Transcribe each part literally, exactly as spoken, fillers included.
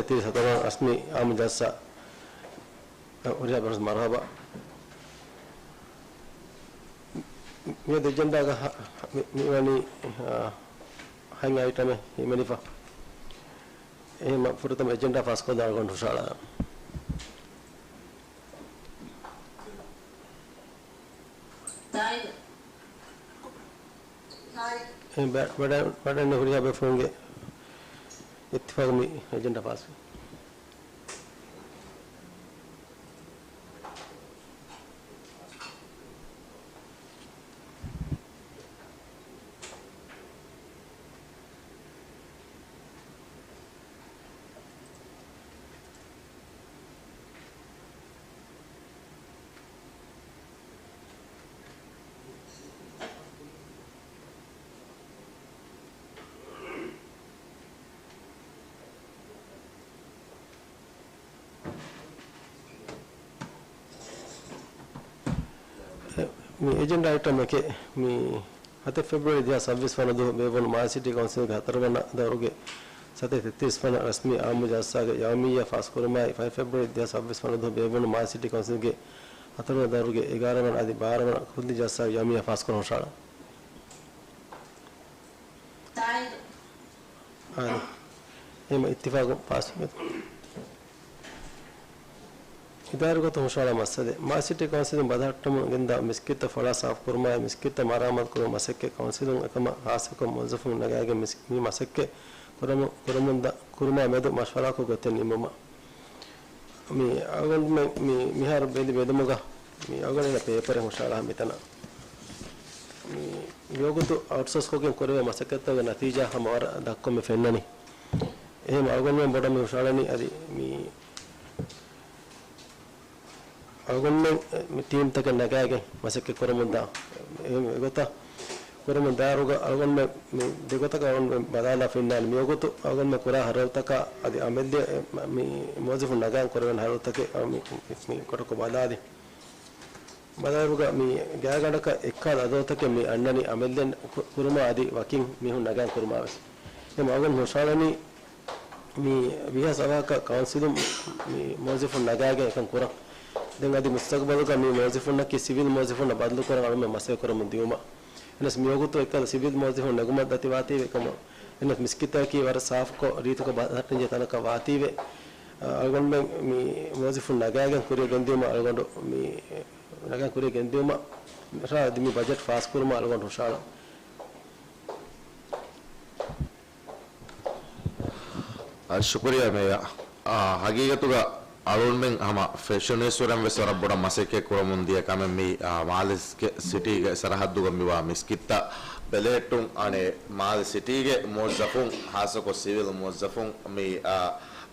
ތިރީސް ހަތަރު ވަނަ ރަސްމީ އާއްމު ޖަލްސާ ހުރިހާ ބަރަސް މަރުހަބާ. މިއަދު އެޖެންޑާގަ ހަ-، ހަ-، މި-، މިވަނީ، އާ، ހަތް އައިޓަމެއް ހިމެނިފަ. އެހެން ފުރަތަމަ އެޖެންޑާ ފާސްކޮށްދާން އަޅުގަނޑު ހުށަހަޅާ. އެ ބަ-، ވަޑަ-، ވަޑައިގެން ހުރިހާ ބޭފުޅުންގެ އިއްތިފާގު މި އެޖެންޑާ ފާސްވި. މި އެޖެންޑާ އައިޓަމް އެކެއް، މި ހަތެއް ފެބްރުއަރީ ދެހާސް ސައްބީސް ވަނަ ދުވަހު ބޭއްވުނު މާލެ ސިޓީ ކައުންސިލްގެ ހަތަރު ވަނަ ދައުރުގެ ސަތޭކަ ތެތްރީސް ވަނަ ރަސްމީ އާއްމު ޖަލްސާގެ ޔައުމިއްޔާ ފާސްކުރުމާއި، ފަހެއް ފެބްރުއަރީ ދެހާސް ސައްބީސް ވަނަ ދުވަހު ބޭއްވުނު މާލެ ސިޓީ ކައުންސިލްގެ ހަތަރު ވަނަ ދައުރުގެ އެގާރަ ވަނަ އަދި ބާރަ ވަނަ ކުއްލި ޖަލްސާގެ ޔައުމިއްޔާ ފާސްކުރަން ހުށަހަޅާ. އާދެ. އެހެން އިއްތިފާގު ފާސް ވެ. އިދާރީ ގޮތުން ހުށަހަޅާ މައްސަލައެއް. މާލެ ސިޓީ ކައުންސިލުން ބަލަހައްޓަމުން ގެންދާ މިސްކިތްތައް ފޮޅާ ސާފުކުރުމާއި، މިސްކިތްތައް މަރާމާތުކުރުމަށް މަސައްކަތް ކައުންސިލުން އެކަމަށް ހާއްސަކޮށް މުވައްޒަފުން ނަގާގެން މިސް-، މި މަސައްކަތް ކުރަމު-، ކުރަމުންދާ-، ކުރުމާ މެދު މަޝްވަރާކޮށް ގޮތެއް ނިންމުމަށް. މި އަޅުގަނޑުމެން މި މިހާރު ބެލި ބެލުމުގަ މި އަޅުގަނޑުމެން ޕޭޕަރެއް ހުށަހަޅާ މިތަނަށް. މި މިވަގުތު އައުޓްސޯސްކޮށްގެން ކުރެވޭ މަސައްކަތްތަކުގެ ނަތީޖާ ހަމަ ވަރަށް ދަށްކޮށް މި ފެންނަނީ. އެހެން އަޅުގަނޑުމެން ބޮޑަށް މި ހުށަހަޅަނީ އަދި މި އަޅުގަނޑުމެން މި ޓީމްތަކެއް ނަގާގެން މަސައްކަތް ކުރަމުންދާ. އެ-، އެގޮތަށް ކުރަމުން ދާއިރުގަ އަޅުގަނޑުމެން މި ދެގޮތަކަށް އަޅުގަނޑުމެން ބަލާލާ ފެންނާނީ. މިވަގުތު އަޅުގަނޑުމެން ކުރާ ހަރަދުތަކާ އަދި އަމެއްލި މި މުވައްޒަފުން ނަގާން ކުރެވޭނެ ހަރަދުތަކެއް މި، މި ކޮޓަކޮށް ބަލާލި. ބަލާއިރުގަ މި ގާތްގަނޑަކަށް އެއްކަހަލަ އަދަދުތަކެއް މި އަންނަނީ އަމެއްލެން ކު-، ކުރުމާ އަދި ވަކިން މީހުން ނަގާން ކުރުމާ ވެސް. އެ މަގުން ހުށަހަޅަނީ މި ވީހާވެސް އަވަހަކަށް ކައުންސިލުން މި މުވައްޒަފުން ނަގާގެން އެކަން ކުރަން. ދެން އަދި މުސްތަގުބަލުގަ މި މުވައްޒަފުންނަކީ ސިވިލް މުވައްޒަފުންނަށް ބަދަލުކުރަން އަޅުމެން މަސައްކަތް ކުރަމުން ދިއުމަށް. އެހެނަސް މިވަގުތު އެއްކަލަ ސިވިލް މުވައްޒަފުން ނެގުމަށް ދަތިވާތީވެ ކަމަށް. އެހެނަސް މިސްކިތަކީ ވަރަށް ސާފުކޮށް ރީތިކޮށް ބަލަހައްޓަންޖެހޭ ތަނަކަށް ވާތީވެ. އަޅުގަނޑުމެން މި މުވައްޒަފުން ނަގާގެން ކުރިއަށް ގެންދިއުމަށް އަޅުގަނޑު މި ނަގާ ކުރިއަށް ގެންދިއުމަށް އަދި މި ބަޖެޓް ފާސްކުރުމަށް އަޅުގަނޑު ހުށަހަޅަން. އަ، ޝުކުރިއްޔާ މޭޔާ. އާ، ހަގީގަތުގަ އަޅުގަނޑުމެން ހަމަ ފެށުނީސްވެރަން ވެސް ވަރަށް ބޮޑަށް މަސައްކަތް ކުރަމުން ދިޔަ ކަމެއް މި، އާ، މާލެ ސިޓީގެ ސަރަހައްދުގަ މިވާ މިސްކިތްތައް ބެލެހެއްޓުން. އަނެއް މާލެ ސިޓީގެ މުވައްޒަފުން، ހާއްސަކޮށް ސިވިލް މުވައްޒަފުން މި، އާ،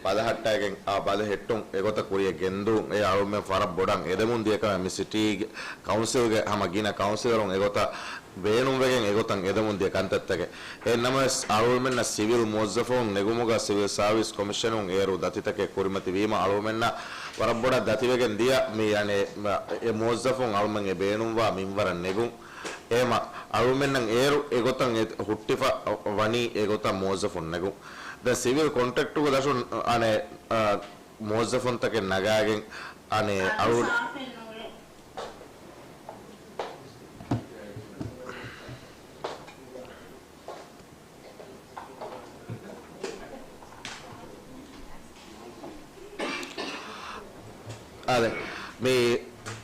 ބަލަހައްޓައިގެން، އާ، ބަލަހެއްޓުން އެގޮތަށް ކުރިއަށް ގެންދޫން އެ އަޅުމެން ވަރަށް ބޮޑަށް އެދެމުން ދިޔަ ކަމެއް މި ސިޓީގެ ކައުންސިލްގެ ހަމަ ގިނަ ކައުންސިލަރުން އެގޮތަށް ބޭނުންވެގެން އެގޮތަށް އެދެމުން ދިޔަ ކަންތައްތަކެއް. އެހެން ނަމަވެސް އަޅުމެންނަށް ސިވިލް މުވައްޒަފުން ނެގުމުގަ ސިވިލް ސާވިސް ކޮމިޝަނުން އޭރު ދަތިތަކެއް ކުރިމަތިވީމަ އަޅުމެންނަށް ވަރަށް ބޮޑަށް ދަތިވެގެން ދިޔަ މި އަނެއް އެ މުވައްޒަފުން އަޅުމެން އެ ބޭނުންވާ މިންވަރަށް ނެގުން. އެހެމަ އަޅުމެންނަށް އޭރު އެގޮތަށް އެ ހުއްޓިފަ ވަނީ އެގޮތަށް މުވައްޒަފުން ނެގުން. ދެން ސިވިލް ކޮންޓްރެކްޓުގެ ދަށުން އަނެއް، އަ، މުވައްޒަފުންތަކެއް ނަގާގެން އަނެއް އަޅު އާދެ، މި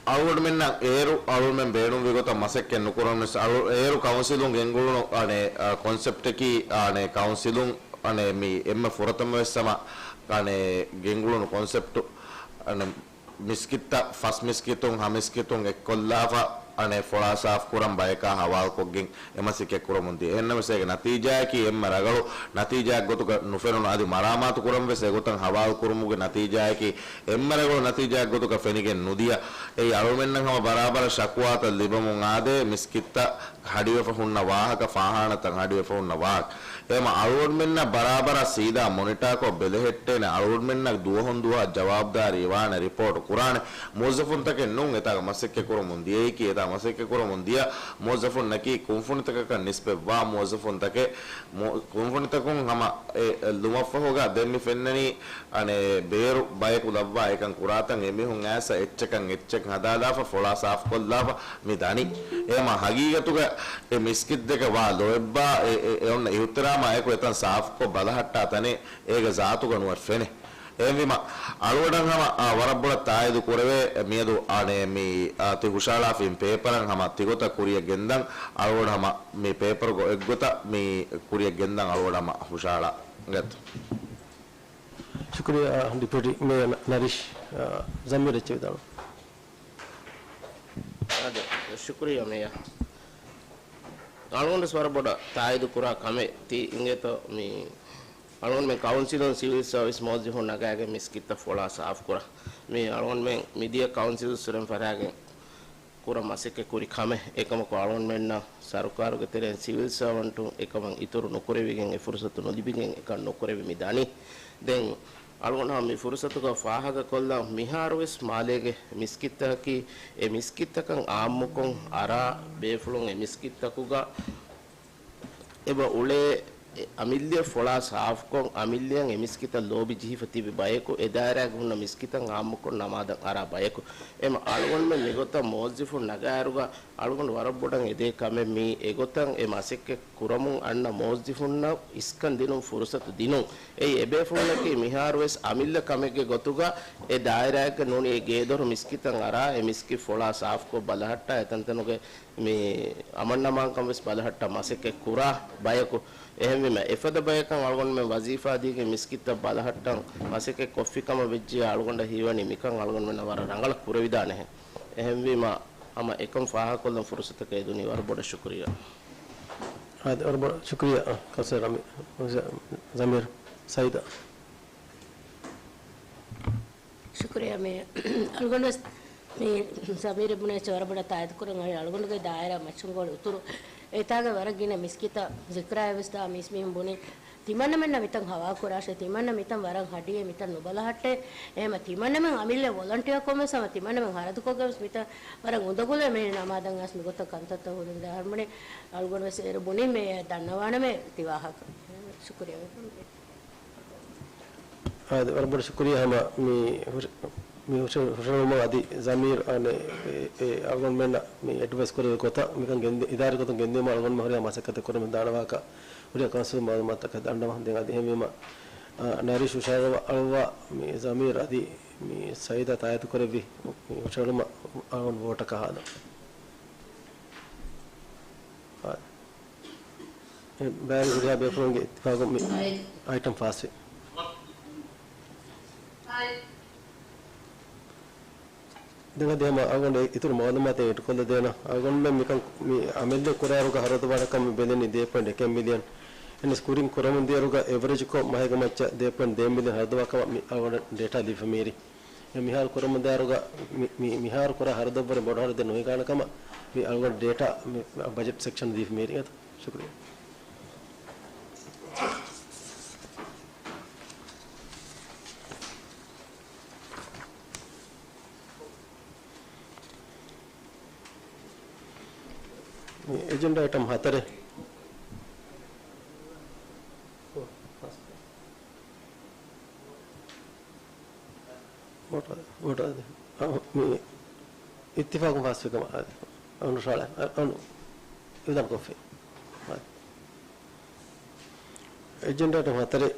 އަޅުގަނޑުމެންނަށް އޭރު އަޅުމެން ބޭނުންވި ގޮތަށް މަސައްކަތް ނުކުރަން ވެސް އަޅު-، އޭރު ކައުންސިލުން ގެންގުޅުނު އަނެއް، އަ، ކޮންސެޕްޓަކީ އަނެއް ކައުންސިލުން އަނެއް މި އެންމެ ފުރަތަމަ ވެސް ހަމަ އަނެއް ގެންގުޅުނު ކޮންސެޕްޓު އަނެއް މިސްކިތްތައް ފަސް މިސްކިތުން ހަ މިސްކިތުން އެއްކޮށްލާފަ، އަނެއް ފޮޅާ ސާފުކުރަން ބަޔަކާ ހަވާލުކޮށްގެން އެ މަސައްކަތް ކުރަމުން ދިޔަ. އެހެންނަމަވެސް އޭގެ ނަތީޖާއަކީ އެންމެ ރަގަޅު ނަތީޖާއެއް ގޮތުގަ ނުފެނުނު. އަދި މަރާމާތު ކުރަން ވެސް އެގޮތަށް ހަވާލު ކުރުމުގެ ނަތީޖާއަކީ އެންމެ ރަގަޅު ނަތީޖާއެއް ގޮތުގަ ފެނިގެން ނުދިޔަ. އެއީ އަޅުމެންނަށް ހަމަ ބަރާބަރަށް ޝަކުވާތައް ލިބެމުން އާދޭ، މިސްކިތްތައް ހަޑިވެފަ ހުންނަ ވާހަކަ، ފާހާނަތައް ހަޑިވެފަ ހުންނަ ވާހަކަ. އެމަ އަޅުގަނޑުމެންނަށް ބަރާބަރަށް ސީދާ މޮނިޓާކޮށް ބެލެހެއްޓޭނެ. އަޅުގަނޑުމެންނަށް ދުވަހުން ދުވަހަށް ޖަވާބުދާރީ ވާނެ ރިޕޯޓު ކުރާނެ މުވައްޒަފުންތަކެއް ނޫން. އެތާގަ މަސައްކަތް ކުރަމުން ދިޔައީކީ، އެތާ މަސައްކަތް ކުރަމުން ދިޔަ މުވައްޒަފުންނަކީ ކުންފުނިތަކަކަށް ނިސްބަތްވާ މުވައްޒަފުންތަކެއް. މު-، ކުންފުނިތަކުން ހަމަ އެ ލުމަށްފަހުގަ ދެން މި ފެންނަނީ އަނެއް ބޭރު ބަޔަކު ލައްވާ އެކަން ކުރާތަން އެމީހުން އައިސް އެއްޗަކަށް އެއްޗެއް ހަދާލާފަ ފޮޅާ ސާފުކޮށްލާފަ މި ދަނީ. އެހެމަ ހަގީގަތުގަ އެ މިސްކިތްދެކެ ވާ ލޯތްބާ އެ، އެ، އެ އޮންނަ އިހުތިރާމާ އެކު އެތަން ސާފުކޮށް ބަލަހައްޓާ ތަނެއް އޭގެ ޒާތުގަ ނުވެ ފެނޭ. އެހެންވީމަ، އަޅުގަނޑަށް ހަމަ، އާ، ވަރަށް ބޮޑަށް ތާއީދު ކުރެވޭ، މިއަދު، އާނެ، މި، އާ، ތި ހުށަހަޅާފިން ޕޭޕަރަށް ހަމަ ތިގޮތަށް ކުރިއަށް ގެންދަން އަޅުގަނޑު ހަމަ މި ޕޭޕަރުގަ އެއްގޮތަށް މި ކުރިއަށް ގެންދަން އަޅުގަނޑު ހަމަ ހުށަހަޅާ ގަތު. ޝުކުރިއްޔާ، ޑިޕިއުޓީ މޭޔަރ ނަރީޝް، އާ، ޒަމީރު އެއްޗެއް ވިދާޅު. އާދެ، ޝުކުރިއްޔާ މޭޔަރ. އަޅުގަނޑު ވަރަށް ބޮޑަށް ތާއީދު ކުރާ ކަމެއް ތި އިނގޭތޯ މި އަޅުގަނޑުމެން ކައުންސިލުން ސިވިލް ސަރވިސް މުވައްޒަފުން ނަގާގެން މިސްކިތްތައް ފޮޅާ ސާފުކުރާ. މި އަޅުގަނޑުމެން މިދިޔަ ކައުންސިލް ސުރެން ފަށާގެން ކުރަން މަސައްކަތް ކުރި ކަމެއް. އެކަމަކު އަޅުގަނޑުމެންނަށް ސަރުކާރުގެ ތެރެއިން ސިވިލް ސަރވަންޓުން އެކަމަށް އިތުރު ނުކުރެވިގެން، އެ ފުރުސަތު ނުލިބިގެން އެކަން ނުކުރެވި މި ދަނީ. ދެން އަޅުގަނޑު ހަމަ މި ފުރުސަތުގަ ފާހަގަކޮށްލަން، މިހާރުވެސް މާލޭގެ މިސްކިތްތަކަކީ އެ މިސްކިތްތަކަށް އާއްމުކޮށް އަރާ ބޭފުޅުން އެ މިސްކިތްތަކުގަ އެބަ އުޅޭ އެ އަމިއްލަ ފޮޅާ ސާފުކޮށް، އަމިއްލައަށް އެ މިސްކިތަށް ލޯބި ޖެހިފަ ތިބި ބަޔަކު، އެ ދާއިރާގަ ހުންނަ މިސްކިތަށް އާއްމުކޮށް ނަމާދަށް އަރާ ބަޔަކު. އެމަ އަޅުގަނޑުމެން މިގޮތަށް މުވައްޒަފުން ނަގާއިރުގަ އަޅުގަނޑު ވަރަށް ބޮޑަށް އެދޭ ކަމެއް މީ. އެގޮތަށް އެ މަސައްކަތް ކުރަމުން އަންނަ މުވައްޒަފުންނަށް އިސްކަން ދިނުން ފުރުސަތު ދިނުން. އެއީ އެބޭފުޅުންނަކީ މިހާރުވެސް އަމިއްލަ ކަމެއްގެ ގޮތުގަ އެ ދާއިރާއެއްގަ ނޫނީ އެ ގޭދޮރު މިސްކިތަށް އަރާ، އެ މިސްކިތް ފޮޅާ ސާފުކޮށް ބަލަހައްޓާ، އެތަންތަނުގެ މި އަމަންނަމާންކަން ވެސް ބަލަހައްޓަން މަސައްކަތް ކުރާ ބަޔަކު. އެހެންވީމަ، އެފަދަ ބަޔަކަށް އަޅުގަނޑުމެން ވަޒީފާ ދީގެން މިސްކިތްތައް ބަލަހައްޓަން މަސައްކަތް ކޮށްފި ކަމަށް ވެއްޖެޔާ، އަޅުގަނޑަށް ހީވަނީ މިކަން އަޅުގަނޑުމެންނަށް ވަރަށް ރަނގަޅަށް ކުރެވިދާނެހެން. އެހެންވީމަ، ހަމަ އެކަން ފާހަގަކޮށްލަން ފުރުސަތަކަށް އެދުނީ ވަރަށް ބޮޑަށް ޝުކުރިއްޔާ. އާދެ، ވަރަށް ބޮޑަށް ޝުކުރިއްޔާ، އަ، ކައުންސިލަރ ރަމީ، ޒަމީރު، ސައީދާ. ޝުކުރިއްޔާ މޭޔަރ. އަޅުގަނޑު ވެސް މި ޒަމީރު ބުނެ އެއްޗެއް ވަރަށް ބޮޑަށް ތާއީދު ކުރަން އަޅުގަނޑުގެ ދާއިރާ މައްޗަންގޮޅި އުތުރު އެތާގަ ވަރަށް ގިނަ މިސްކިތަށް ޒިކްރާއެއް ވެސް ދާ މީސްމީހުން ބުނި ތިމަންނަމެންނަށް މިތަން ހަވާ ކުރާށޭ، ތިމަންނަ މިތަން ވަރަށް ހަޑިއޭ، މިތަން ނުބަލަހައްޓޭ. އެހެމަ ތިމަންނަމެން އަމިއްލަ ވޮލަންޓިއާ ކޮށް ވެސް ހަމަ ތިމަންނަމެން ހަރަދުކޮށްގެން ވެސް މިތަން ވަރަށް އުނދަގުލޭ މި ނަމާދަށް އައިސް މިގޮތަށް ކަންތައްތައް ހުރިން ދާހަރުމަނި އަޅުގަނޑު ވެސް އޭރު ބުނި މޭޔަރ ދަންނަވާނަމޭ ތި ވާހަކަ. ޝުކުރިއްޔާ. އާދެ، ވަރަށް ބޮޑަށް ޝުކުރިއްޔާ ހަމަ މި ހުށަ-، މި ހުށަ-، ހުށަހެޅުމަށް އަދި ޒަމީރު އަނެ އެ، އެ އަޅުގަނޑުމެންނަށް މި އެޑްވައިސް ކުރެވި ގޮތަށް މިކަން ގެންދި-، އިދާރީ ގޮތުން ގެންދިއުމަށް އަޅުގަނޑުމެން ހުރިހާ މަސައްކަތެއް ކުރަމުން ދާނަވާކަށް ހުރިހާ ކައުންސިލް މައުލޫމާތުތަކެއް ދަންނަވަން ދެން އަދި އެހެންވީމަ، އާ، ނަރީޝް ހުށަހަޅު-، އަޅުވާ މި ޒަމީރު އަދި މި ސައީދާ ތާއީދު ކުރެއްވި މި ހުށަހެޅުމަށް އަޅުގަނޑު ވޯޓަކަށް ހާދަން. އާ. އެ ބައިވެރި ހުރިހާ ބޭފުޅުންގެ އިއްތިފާގުން މި އައިޓަމް ފާސްވި. ދެން އަދި ހަމަ އަޅުގަނޑު އިތުރު މައުލޫމާތެއް އެޑްކޮށްލަދޭނަން. އަޅުގަނޑުމެން މިކަން މި އަމިއްލަ ކުރާއިރުގަ ހަރަދުވާނެ ކަމަށް ބެލެނީ ދޭ ޕޮއިންޓް އެކެއް މިލިއަން. އެން އެސް ކުރިން ކުރަމުންދިޔައިރުގަ އެވަރޭޖްކޮށް މަހެއްގެ މައްޗަށް ދޭ ޕޮއިންޓް ދޭއް މިލިއަން ހަރަދުވާ ކަމަށް މި އަޅުގަނޑަށް ޑޭޓާ ލިބިފަ މިހިރީ. މިހާރު ކުރަމުންދާއިރުގަ މި، މި، މިހާރު ކުރާ ހަރަދަށްވުރެ ބޮޑު ހަރަދެއް ނުހިނގާނެ ކަމަށް މި އަޅުގަނޑު ޑޭޓާ މި ބަޖެޓް ސެކްޝަން ދީފަ މިހިރީ. ޝުކުރިއްޔާ. މި އެޖެންޑާ އައިޓަމް ހަތަރެއް. ވޯޓަށް، ވޯޓަށް އަދި، އަ، މި އިއްތިފާގުން ފާސްވި ކަމަށް އަދި، އަ، އަންނަ ޝާޅަ، އަ، އަން އިވްދާން ކޮށްފި. އެޖެންޑާ އައިޓަމް ހަތަރެއް.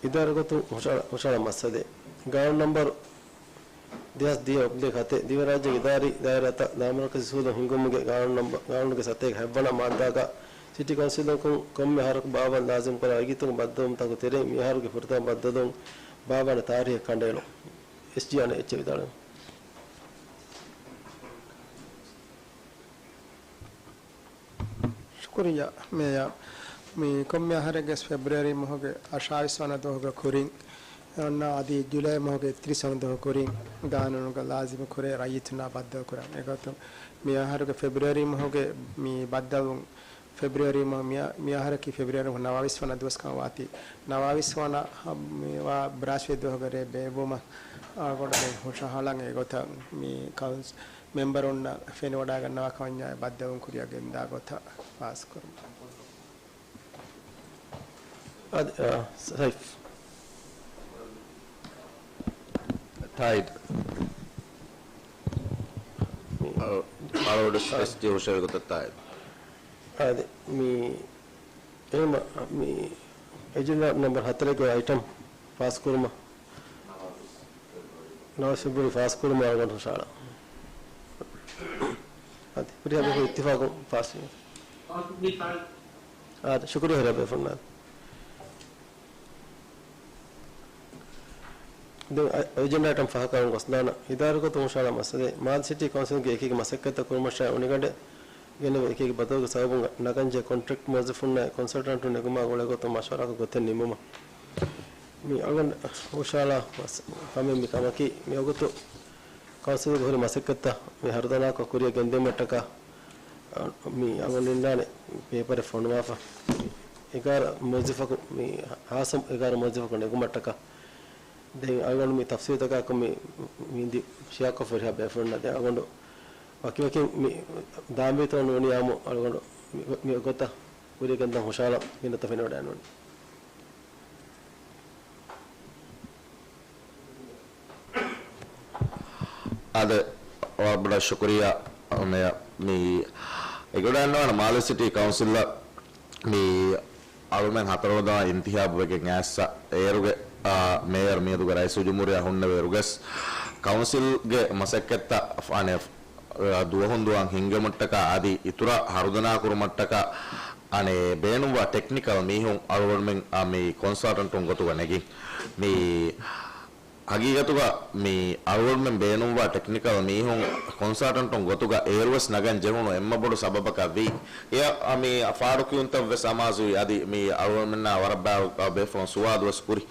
އިދާރީ ގޮތުން ހުށަ-، ހުށަހަޅާ މައްސަލައެއް. ގާނޫނު ނަމްބަރު ދެހާސް ދިހަ އޮތް ދޭ ހަތެއް. ދިވެހިރާއްޖޭގެ އިދާރީ ދާއިރާތައް ލާމަރުކަޒީ ސުހުލަތް ހިންގުމުގެ ގާނޫނު ނަމްބަ-، ގާނޫނުގެ ސަތޭކަ ހަތްވަނަ މާއްދާގަ ސިޓީ ކައުންސިލަކުން ކޮންމެ އަހަރަކު ބާއްވާން ލާޒިމް ކުރާ އިގިތުން ބައްދަލުވުމުތަކުގެ ތެރެއިން މި އަހަރުގެ ފުރަތަމަ ބައްދަލުވުން ބާއްވާނެ ތާރީހެއް ކަނޑައެޅުން. އެސްޖީ އަނެއް އެއްޗެއް ވިދާޅުވި. ޝުކުރިއްޔާ މޭޔާ. މި ކޮންމެ އަހަރެއްގެ ފެބްރުއަރީ މަހުގެ އަށާވީސް ވަނަ ދުވަހުގެ ކުރިން އޮންނަ އަދި ޖުލައި މަހުގެ އެއްތިރީސް ވަނަ ދުވަހު ކުރިން ގާނޫނުގަ ލާޒިމު ކުރޭ ރައްޔިތުންނާ ބައްދަލު ކުރަން. އެގޮތުން މި އަހަރުގެ ފެބްރުއަރީ މަހުގެ މި ބައްދަލުވުން ފެބްރުއަރީ މަ-، މިއަ-، މިއަހަރަކީ ފެބްރުއަރީ ނަވާވީސް ވަނަ ދުވަސް ކަމަށް ވާތީ، ނަވާވީސް ވަނަ ހަ-، މި ވާ ބްރާސްވެ ދުވަހުގެ ރޭ ބޭއްވުމަށް އަޅުގަނޑު މި ހުށަހަޅަން އެގޮތަށް މި ކައުންސް-، މެމްބަރުންނަށް ފެނިވަޑައިގަންނަވާ ކަމަށް ބައްދަލުވުން ކުރިއަށް ގެންދާ ގޮތަށް ފާސްކުރުން. އަދި، އަ، ސައިފް. ތާއިދު. އަ، އަޅުގަނޑު އެސް ޖީ ހުށަހެޅި ގޮތަށް ތާއިދު. އަދި، މި، އެހެން މި އެޖެންޑާ ނަމްބަރު ހަތަރެއްގެ އައިޓަމް ފާސްކުރުމަށް. ނަވާވީސް ފެބްރުއަރީ ފާސްކުރުމަށް އަޅުގަނޑު ހުށަހަޅާ. އަދި، ހުރިހާ ބޭފުޅުން އިއްތިފާގުން ފާސްވީ. އާދެ، ޝުކުރިއްޔާ ހުރިހާ ބޭފުޅުންނަށް. ދެން އެ-، އެޖެންޑާ އައިޓަމް ފަހަކަށް ގޮސްދާނަން. އިދާރީގޮތުން ހުށަހަޅާ މައްސަލައެއް، މާލެ ސިޓީ ކައުންސިލްގެ އެކި އެކި މަސައްކަތްތައް ކުރުމަށާއި އުނިގަނޑެއް ގެނެވޭ އެކި އެކި ބަދަލުގެ ސަބަބުން ނަގަންޖެހޭ ކޮންޓްރެކްޓް މުވައްޒަފުންނާއި ކޮންސަލްޓަންޓުން ނެގުމާ ގުޅޭ ގޮތުން މަޝްވަރާކޮށް ގޮތެއް ނިމުމަށް. މި އަޅުގަނޑު ހުށަހަޅާ މަސް-، ކަމެއް މި ކަމަކީ، މިވަގުތު ކައުންސިލުގެ ހުރި މަސައްކަތްތައް މި ހަރުދަނާކޮށް ކުރިއަށް ގެންދިއުމަށްޓަކާ، މި އަޅުގަނޑު އިންނާނެ ޕޭޕަރެއް ފޮނުވާފަ. އެގާރަ މުވައްޒަފަކު، މި ހާސަ އެގާރަ މުވައްޒަފަކު ނެގުމަށްޓަކާ. ދެން އަޅުގަނޑު މި ތަފްސީލުތަކާއެކު މި މި ހިނދި ޝެއާކޮށްފަ ހުރިހާ ބޭފުޅުންނަށް ދެން އަޅުގަނޑު ވަކިވަކިން މި ދާންވީތޯ ނޫނިއްޔާމު އަޅުގަނޑު މި، މި ގޮތަށް ކުރިއަށް ގެންދަން ހުށަހަޅަން ގިނަ ތަފެން ވަޑައިނޫން. އާދެ، ވަރަށް ބޮޑަށް ޝުކުރިއްޔާ. އަނެއް މި އެގޮޑަށް އަންނަވާނެ މާލެ ސިޓީ ކައުންސިލްއަށް މި އަޅުމެން ހަތަރުވަނަ ދުވަހު އިންތިހާބު ވެގެން އައިސް އޭރުގެ، އާ، މޭޔަރު މިއަދުގެ ރައީސުލްޖުމްހޫރިއްޔާ ހުންނެވިއިރުގަސް ކައުންސިލްގެ މަސައްކަތްތައް އަނެއް، އާ، ދުވަހުން ދުވަހަށް ހިންގެމަށްޓަކާ އަދި އިތުރަށް ހަރުދަނާކުރުމަށްޓަކާ އަނެއް ބޭނުންވާ ޓެކްނިކަލް މީހުން އަޅުގަނޑުމެން، އާ، މި ކޮންސަލްޓަންޓުން ގޮތުގަ ނެގިން. މި ހަގީގަތުގަ މި އަޅުގަނޑުމެން ބޭނުންވާ ޓެކްނިކަލް މީހުން ކޮންސަލްޓަންޓުން ގޮތުގަ އޭރުވެސް ނަގަން ޖެހުނު އެންމެ ބޮޑު ސަބަބަކަށް ވީ. އެއަށް މި ފާޑުކިޔުންތައްވެސް އަމާޒުވި އަދި މި އަޅުގަނޑުމެންނާ ވަރަށް ބާ-، ބޭފުޅުން ސުވާލުވެސް ކުރި.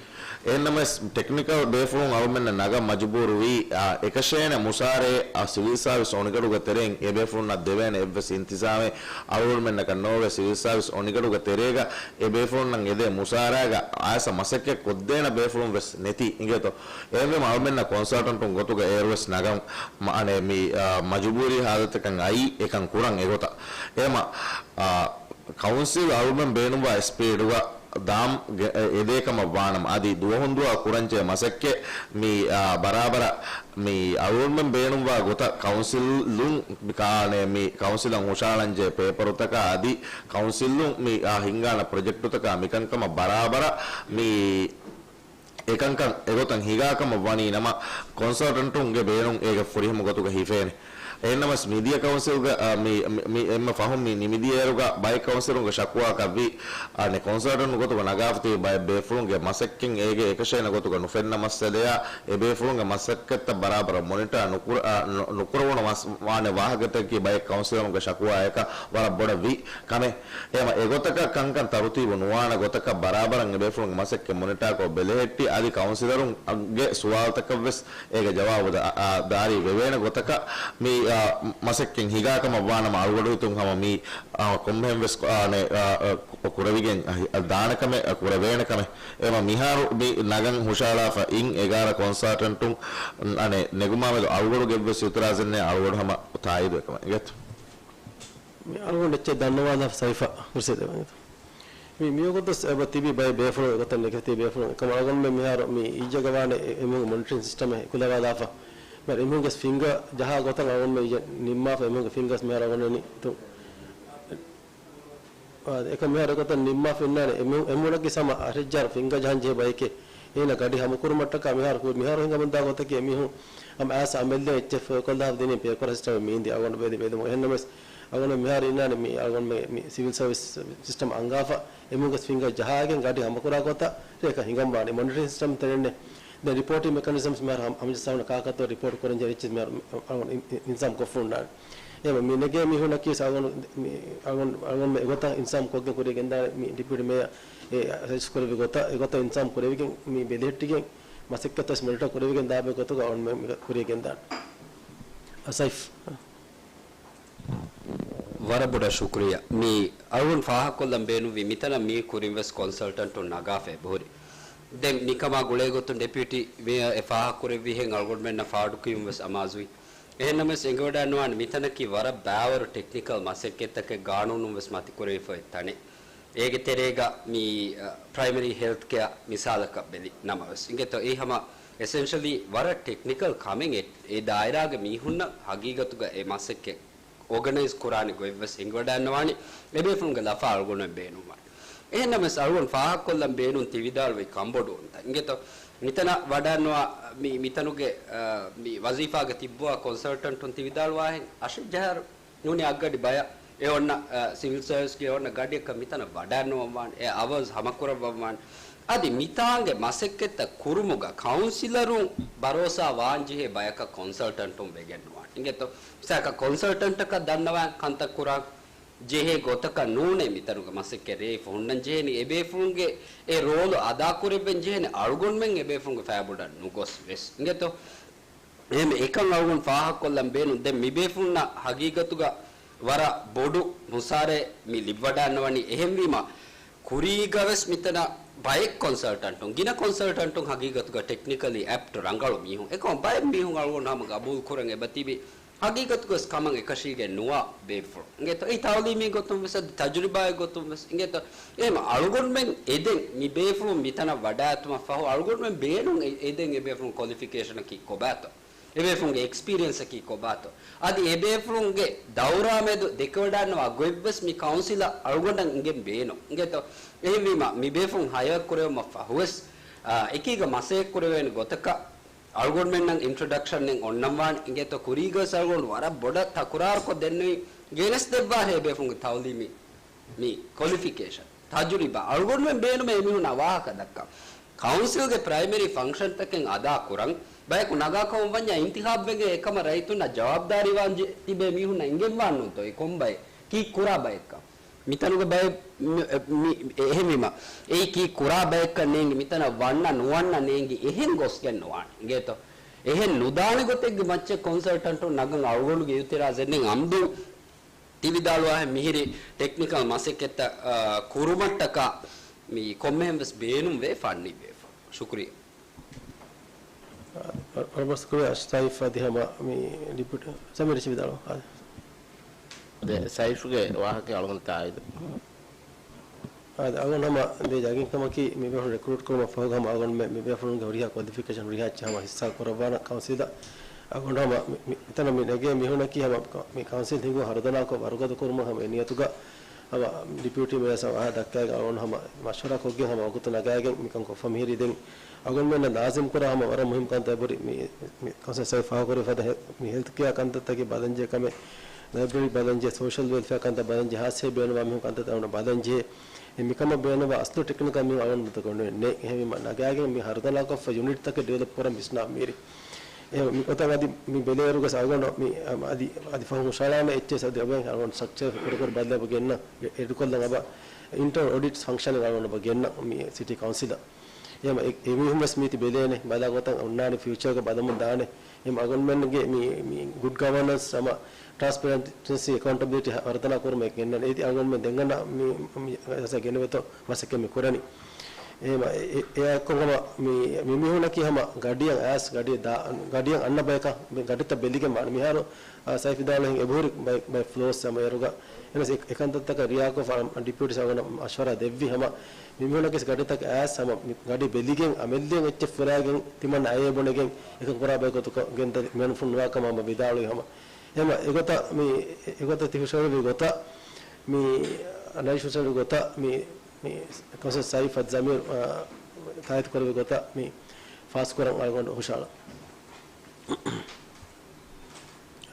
އެހެންނަމަވެސް ޓެކްނިކަލް ބޭފުޅުން އަޅުމެންނަށް ނަގަން މަޖުބޫރުވީ، އާ، އެކަށޭނެ މުސާރައެއް، އާ، ސިވިލް ސާވިސް އޮނިގަނޑުގެ ތެރެއިން އެ ބޭފުޅުންނަށް ދެވޭނެ އެއްވެސް އިންތިޒާމެއް އަޅުގަނޑުމެންނަކަށް ނޯވޭ. ސިވިލް ސާވިސް އޮނިގަނޑުގެ ތެރޭގަ އެ ބޭފުޅުންނަށް އެދޭ މުސާރައިގަ އައިސް މަސައްކަތް ކޮށްދޭނެ ބޭފުޅުން ވެސް ނެތި އިނގޭތޯ. އެހެންވީމަ އަޅުމެންނަށް ކޮންސަލްޓަންޓުން ގޮތުގަ އޭރުވެސް ނަގަން މަ-، އަނެއް މި، އާ، މަޖުބޫރީ ހާލަތަކަށް އައީ އެކަން ކުރަން އެގޮތަށް. އެހެމަ، އާ، ކައުންސިލް އަޅުމެން ބޭނުންވާ ސްޕީޑުގަ ދާން ގެ-، އެ-، އެދޭ ކަމަށް ވާނަމަ، އަދި ދުވަހުން ދުވަހަށް ކުރަންޖެހޭ މަސައްކަތް މި، އާ، ބަރާބަރަށް މި އަޅުގަނޑުމެން ބޭނުންވާ ގޮތަށް ކައުންސިލުން މި ކާނެ މި ކައުންސިލަށް ހުށަހަޅަންޖެހޭ ޕޭޕަރުތަކާ އަދި ކައުންސިލުން މި، އާ، ހިންގާނެ ޕްރޮޖެކްޓުތަކާ މިކަންކަމަށް ބަރާބަރަށް މި އެކަންކަން އެގޮތަށް ހިނގާކަމަށް ވަނީ ނަމަ، ކޮންސަލްޓަންޓުންގެ ބޭނުން އޭގެ ފުރިހަމަ ގޮތުގަ ހިފޭނެ. އެހެންނަމަވެސް، މިދިޔަ ކައުންސިލްގަ، އާ، މި، މި، މި އެންމެ ފަހުން މި ނިމިދިޔައިރުގަ ބައެއް ކައުންސިލުންގެ ޝަކުވާކަށްވީ، އަނެއް ކޮންސަލްޓަންޓު ގޮތުގަ ނަގާފަ ތިބި ބައެއް ބޭފުޅުންގެ މަސައްކަތް އޭގެ އެކަށޭނެ ގޮތުގަ ނުފެންނަ މައްސަލަޔާ، އެ ބޭފުޅުންގެ މަސައްކަތްތައް ބަރާބަރަށް މޮނިޓާ ނުކުރ-، އާ، ނު-، ނުކުރެވުނު މަސް-، ވާނެ ވާހަކަތަކަކީ ބައެއް ކައުންސިލުންގެ ޝަކުވާއަކަށް ވަރަށް ބޮޑަށް ވީ ކަމެއް. އެހެމަ އެގޮތަކަށް ކަންކަން ތަރުތީބު ނުވާނެ ގޮތަކަށް ބަރާބަރަށް އެބޭފުޅުންގެ މަސައްކަތް މޮނިޓާކޮށް ބެލެހެއްޓި، އަދި ކައުންސިލަރުންގެ ސުވާލުތަކަށްވެސް އޭގެ ޖަވާބު ދާ-، އާ، ދާރީ ވެވޭނެ ގޮތަކަށް މި، އާ، މަސައްކަތް ހިނގާ ކަމަށް ވާނަމަ އަޅުގަޑު ހިތުން ހަމަ މި، އާ، ކޮންމެހެންވެސް، އާ، ނެ-، އާ، އާ، ކުރެވިގެން، އާ، ދާނެ ކަމެއް، އާ، ކުރެވޭނެ ކަމެއް. އެހެމަ މިހާރު މި ނަގަން ހުށަހަޅާފަ އިން އެގާރަ ކޮންސަލްޓަންޓުން، އަނެއް، ނެގުމާމެދު އަޅުގަޑުގެ އެއްވެސް އިއުތިރާޒެއް ނެތް، އަޅުގަޑު ހަމަ ތާއީދު އެކަމަށް އިނގޭތޯ. މި އަޅުގަނޑު އެއްޗެއް ދަންނަވާލާފަ ސައިފަށް ހުރިސޭދެވެންތޯ. މި މިވަގުތު އެބަ ތިބި ބައެއް ބޭފުޅުން އެގޮތަށް ނެގެފަ ތިބި ބޭފުޅުން އެކަމަށް އަޅުގަނޑުމެން މިހާރު މި އިއްޔެގަ ވާނެ އެ-، އެމީހުންގެ މޮނިޓަރިން ސިސްޓަމެއް އެކުލަވާލާފަ. މިހާރު އެމީހުންގެ ފިންގަ ޖަހާ ގޮތަށް އަޅުގަނޑުމެން އިއްޔެ ނިންމާފަ އެމީހުންގެ ފިންގަސް މިހާރު އަޅުގަނޑު އިނީ ތު-، އާ، އެކަމް މިހާރު އެގޮތަށް ނިންމާފަ އިންނާނެ. އެމީހުން، އެމީހުންނަކީ ހަމަ އަށެއް ހަޒާރު ފިންގަ ޖަހަން ޖެހޭ ބައެކޭ. އޭނަ ގަޑި ހަމަކުރުމަށްޓަކާ މިހާރު ކު-، މިހާރު ހިނގަމުންދާ ގޮތަކީ އެމީހުން ހަމަ އައިސް އަމެއްލަ އެއްޗެއް ފޯކޮށްލާފަ ދިނީ ޕޭޕަރ ސިސްޓަމެއް މީނދި އަޅުގަނޑު ބެލި ބެލުމުން. އެހެންނަމަވެސް، އަޅުގަނޑު މިހާރު އިންނާނެ މި އަޅުގަނޑުމެ މި ސިވިލް ސަރވިސް ސިސްޓަމް އަންގާފަ، އެމީހުންގެ ފިންގަ ޖަހާގެން ގަޑި ހަމަކުރާ ގޮތަށް ރެކަށް ހިނގަން ބާނީ. މޮނިޓަރިން ސިސްޓަމް ތެރެއިންނޭ. ދެން ރިޕޯޓިން މެކަނިޒަމްސް މިހާރު ހަމަ-، ހަމަޖައްސާފަ ކާކަށްތޯ ރިޕޯޓް ކުރަންޖެހޭ އެއްޗެއް މިހާރު އަޅުގަނޑު އިން-، އިން-، އިންސާމް ކޮށްފަ އޮންނާނެ. އެހެންވެ މި ނެގޭ މީހުންނަކީ އަޅުގަނޑު މި އަޅުގަނޑު، އަޅުގަނޑުމެ އެގޮތަށް އިންސާމް ކޮށްގެން ކުރިޔަށް ގެންދާނެ މި ޑެޕިއުޓީ މޭޔަރ އެ ސަޖެސްޓް ކުރެއްވި ގޮތަށް، އެގޮތަށް އިންސާމް ކުރެވިގެން މި ބެލެހެއްޓިގެން މަސައްކަތް ވެސް މޮނިޓަރ ކުރެވިގެން ދާ ބައެއް ގޮތުގަ އަޅުގަނޑުމެ މި ކުރިޔަށް ގެންދާނެ. އަސައިފް. ވަރަށް ބޮޑަށް ޝުކުރިއްޔާ. މި އަޅުގަނޑު ފާހަގަކޮށްލަން ބޭނުންވީ މިތަނަށް މީ ކުރިން ވެސް ކޮންސަލްޓަންޓުން ނަގާފައި އެބަހުރި. ދެން މިކަމާ ގުޅޭގޮތުން ޑެޕިއުޓީ މޭޔަރ އެ ފާހަގަކުރެއްވިހެން އަޅުގަނޑުމެންނަށް ފާޑުކިޔުން ވެސް އަމާޒުވި. އެހެންނަމަވެސް އެނގިވަޑައިނުވާނެ މިތަނަކީ ވަރަށް ބާވަރު ޓެކްނިކަލް މަސައްކަތްތަކެއް ގާނޫނުން ވެސް މަތިކުރެވިފައި ތަނެއް. އޭގެ ތެރޭގަ މި، އަ، ޕްރައިމަރީ ހެލްތް ކެއާ މިސާލަކަށް ބެލި ނަމަވެސް އިނގޭތޯ އެއީ ހަމަ އެސެންޝަލީ ވަރަށް ޓެކްނިކަލް ކަމެއް އެ، އެ ދާއިރާގެ މީހުންނަށް ހަގީގަތުގަ އެ މަސައްކަތް އޯގަނައިޒް ކުރާނެ ގޮތްވެސް އެނގިވަޑައިންނަވާނެ. އެބޭފުޅުންގެ ލަފާ އަޅުގަނޑުމެން ބޭނުންވާނެ. އެހެންނަމަވެސް އަޅުގަނޑު ފާހަގަކޮށްލަން ބޭނުން ތި ވިދާޅުވި ކަންބޮޑުވުންތައް. އިނގޭތޯ، މިތަނަށް ވަޑައިންނަވާ މި، މިތަނުގެ، އަ، މި ވަޒީފާގަ ތިއްބުވާ ކޮންސަލްޓަންޓުން ތި ވިދާޅުވާހެން އަށެއް ޖަހާއިރު ނޫނީ އަށްގަޑި ބަޔަށް އެ އޮންނަ، އަ، ސިވިލް ސަރވިސްގެ އޮންނަ ގަޑިއަކަށް މިތަނަށް ވަޑައިންނަވަންވާނެ، އެ އަވަރސް ހަމަކުރައްވަންވާނެ. އަދި މިތާނގެ މަސައްކަތްތައް ކުރުމުގަ ކައުންސިލަރުން ބަރޯސާ ވާންޖެހޭ ބަޔަކަށް ކޮންސަލްޓަންޓުން ވެގެންނުވާނެ. އިނގޭތޯ؟ މިސާލަކަށް ކޮންސަލްޓަންޓަކަށް ދަންނަވާން ކަންތައް ކުރާން ޖެހޭ ގޮތަކަށް ނޫނޭ މިތަނުގެ މަސައްކަތް ރޭވިފަ ހުންނަން ޖެހޭނީ. އެބޭފުޅުންގެ އެ ރޯލު އަދާކުރެއްވެން ޖެހޭނެ އަޅުގަނޑުމެން އެބޭފުޅުންގެ ފައިބޮޑަށް ނުގޮސް ވެސް. އިނގޭތޯ؟ އެހެން އެކަން އަޅުގަނޑު ފާހަގަކޮށްލަން ބޭނުން. ދެން މިބޭފުޅުންނަށް ހަގީގަތުގަ ވަރަށް ބޮޑު ހުސާރައެއް މި ލިބިވަޑައިންނަވަނީ. އެހެންވީމަ ކުރީގަވެސް މިތަނަށް ބައެއް ކޮންސަލްޓަންޓުން، ގިނަ ކޮންސަލްޓަންޓުން ހަގީގަތުގަ ޓެކްނިކަލީ އެޕްޓް ރަނގަޅު މީހުން. އެކަމަށް ބައެއް މީހުން އަޅުގަނޑު ހަމަ ގަބޫލު ކުރަން އެބަތިބި ހަގީގަތުގަވެސް ކަމަށް އެކަށީގެން ނުވާ ބޭފުޅުން. އިނގޭތޯ؟ އެއީ ތައުލީމީ ގޮތުން ވެސް އަދި ތަޖުރިބާއެއް ގޮތުން ވެސް. އިނގޭތޯ؟ އެހެން އަޅުގަނޑުމެން އެދެން މި ބޭފުޅުން މިތަނަށް ވަޑައިގަތުމަށް ފަހު އަޅުގަނޑުމެން ބޭނުން އެ، އެދެން އެބޭފުޅުން ކޮލިފިކޭޝަނަކީ ކޮބާތޯ؟ އެބޭފުޅުންގެ އެކްސްޕީރިއެންސަކީ ކޮބާތޯ؟ އަދި އެބޭފުޅުންގެ ދައުރާމެދު ދެކެވަޑައިންނަވާ ގޮތްވެސް މި ކައުންސިލަށް އަޅުގަނޑަށް އިނގެން ބޭނުން. އިނގޭތޯ؟ އެހެންވީމަ މި ބޭފުޅުން ހަޔާ ކުރެވުމަށް ފަހުވެސް، އާ، އެކީގަ މަސައްކަތް ކުރެވޭނެ ގޮތަކަށް އަޅުގަނޑުމެންނަށް އިންޓްރޮޑަކްޝަންއެއް އޮންނަންވާނެ. އިނގޭތޯ؟ ކުރީގަވެސް އަޅުގަނޑު ވަރަށް ބޮޑަށް ތަކުރާރުކޮށް ދެންނެވި ގެނެސް ދެއްވާހޭ އެބޭފުޅުންގެ ތައުލީމީ މި ކޮލިފިކޭޝަން، ތަޖުރިބާ. އަޅުގަނޑުމެން ބޭނުމޭ އެމީހުންނާ ވާހަކަ ދައްކަން. ކައުންސިލްގެ ޕްރައިމަރީ ފަންކްޝަންތަކެއް އަދާ ކުރަން ބަޔަކު ނަގާ ކަމަށް ވަންޏާ އިންތިހާބްވެގެން އެކަމަށް ރައްޔިތުންނަށް ޖަވާބުދާރީވާން ޖެ-، ތިބޭ މީހުންނަށް އިނގެންވާން ނޫންތޯ އެ ކޮން ބައެއް ކީއްކުރާ ބައެއްކަން. މިތަނުގެ ބައެއް މި، މި، އެހެންވީމަ އެއީ ކީއްކުރާ ބައެއްކަން ނޭނގި މިތަނަށް ވަންނަ ނުވަންނަ ނޭނގި އެހެން ގޮސްގެން ނުވާނެ. އިނގޭތޯ؟ އެހެން ނުދާނެ ގޮތެއްގެ މައްޗަށް ކޮންސަލްޓަންޓުން ނަގަން އަޅުގަނޑުގެ އިއުތިރާޒެއް ނެތް. އަމްދު ތި ވިދާޅުވާހެން މިހިރި ޓެކްނިކަލް މަސައްކަތްތައް، އާ، ކުރުމަށްޓަކާ މި ކޮންމެހެން ވެސް ބޭނުންވޭ ފަންނި ބޭފުޅުން. ޝުކުރިއްޔާ. ވަރަށް ބޮޑަށް ޝުކުރިއްޔާ ސައިފް. އަދި ހަމަ މި ޑިޕިއުޓީ ސަމީރ ވިދާޅުވާ. އާދެ، ސައިފްގެ ވާހަކަ އަޅުގަނޑު ތާއީދު. އާދެ، އަޅުގަނޑު ހަމަ ދޭ ޔަގީންކަމަކީ މި ބޭފުޅުން ރެކްރޫޓް ކުރުމަށް ފަހުގަ ހަމަ އަޅުގަނޑު މި، މި ބޭފުޅުންގެ ހުރިހާ ކޮލިފިކޭޝަން ހުރިހާ އެއްޗެއް ހަމަ ހިއްސާ ކުރައްވާނަ ކައުންސިލަށް. އަޅުގަނޑު ހަމަ މި، މި، މިތަނަށް މި ނެގޭ މީހުންނަކީ ހަމަ މި ކައުންސިލް ހިނގު ހަރުދަނާކޮށް ވަރުގަދަ ކުރުމަށް ހަމަ އެ ނިޔަތުގަ ހަމަ ޑިޕިއުޓީ މޭޔަރ ސަމާހަށް ދައްކާގެން އަޅުގަނޑު ހަމަ މަޝްވަރާ ކޮށްގެން ހަމަ ވަގުތު ނަގާގެން މިކަން ކޮށްފަ މިހިރީ. ދެން އަޅުގަނޑުމެންނަށް ލާޒިމް ކުރާ ހަމަ ވަރަށް މުހިންމު ކަންތައް އެބަހުރި މި، މި ކައުންސިލް ސައިފް ފާހަގަކުރެވި ފަދަ ހެ-، މި ހެލްތް ކެއާ ކަންތައްތަކެއް ބަލަންޖެހޭ ކަމެއް، ލައިބްރަރީ ބަލަންޖެހޭ، ސޯޝަލް ވެލްފެއާ ކަންތައް ބަލަންޖެހޭ، ހާއްސަ ބޭނުންވާ މީހުން ކަންތައްތައް އަޅުގަނޑު ބަލަންޖެހޭ. އެ މިކަމަށް ބޭނުންވާ އަސްލު ޓެކްނިކަލް މީހުން އަޅުގަނޑު ނެތް. އެހެންވީމަ ނަގާގެން މި ހަރުދަނާކޮށްފަ ޔުނިޓްތަކެއް ޑިވެލޮޕް ކުރަން ވިސްނާ މީރި. އެ މި ގޮތަށް އަދި މި ބެލޭއިރުގަސް އަޅުގަނޑު މި، އަ، އަދި، އަދި ފަހުން ހުށަހަޅާނެ އެއްޗެއް ސަދި އަބައިން އަޅުގަނޑު ސްޓްރަކްޗަރ ކުޑަކުރި ބަދަލެއް ގެންނަ، އެ-، އެޑުކޮށްލަން އަބަ އިންޓަރނަލް އޮޑިޓް ފަންކްޝަނެއް އަޅުގަނޑު ގެންނަ މި ސިޓީ ކައުންސިލަށް. އެހެން އެ-، އެމީހުން ވެސް މީތި ބެލޭނެ ބަލާ ގޮތަށް އޮންނާނެ ފިއުޗަރގަ ބަލަމުން ދާނެ. އެހެން އަޅުގަނޑުމެންގެ މި، މި ގުޑް ގަވަނަންސް ހަމަ ޓްރާންސްޕެރެންސީ އެކައުންޓަބިލިޓީ ހަ-، ހަރުދަނާ ކުރުމަށް ގެންނަން. އޭތި އަޅުގަނޑުމެން ދެންގަންނަ މި، މި ގެނެވޭތޯ މަސައްކަތް މި ކުރަނީ. އެހެން އެ-، އެ-، އެއާއެކު ހަމަ މި، މި މީހުންނަކީ ހަމަ ގަޑިއަށް އައިސް ގަޑި ދާ-، ގަޑިއަށް އަންނަ ބަޔަކަށް މި ގަޑިތައް ބެލިގެން ވާނެ. މިހާރު، އާ، ސައިފް ވިދާޅުވިހެން އެބަހުރި ބައެއް، ބައެއް ފްލޯސް ހަމަ އޭރުގަ އެނަސް އެ-، އެކަންތައްތަކަށް ރިއާކޮށް ޑިޕިއުޓީ ސަރވަރ މަޝްވަރާ ދެއްވި ހަމަ މި މީހުންނަކީ ގަޑިތަކަށް އައިސް ހަމަ މި ގަޑި ބެލިގެން އަމެއްލިއަށް އެއްޗެއް ފުރާގެން ތިމަން އައޭ ބުނެގެން އެކަން ކުރާ ބަޔަކު ގެންދަ މެނުފުން ނުވާ ކަމަށް ހަމަ ވިދާޅުވި ހަމަ. އެހެން އެގޮތަށް މި، އެގޮތަށް ތި ހުށަހެޅުއްވި ގޮތަށް މި، ނައިޝް ހުށަހެޅުއްވި ގޮތަށް މި، މި ކައުންސިލް ސައިފް އަދި ޒަމީރު، އާ، ތާއީދު ކުރެއްވި ގޮތަށް މި ފާސްކުރަން އަޅުގަނޑު ހުށަހަޅަން.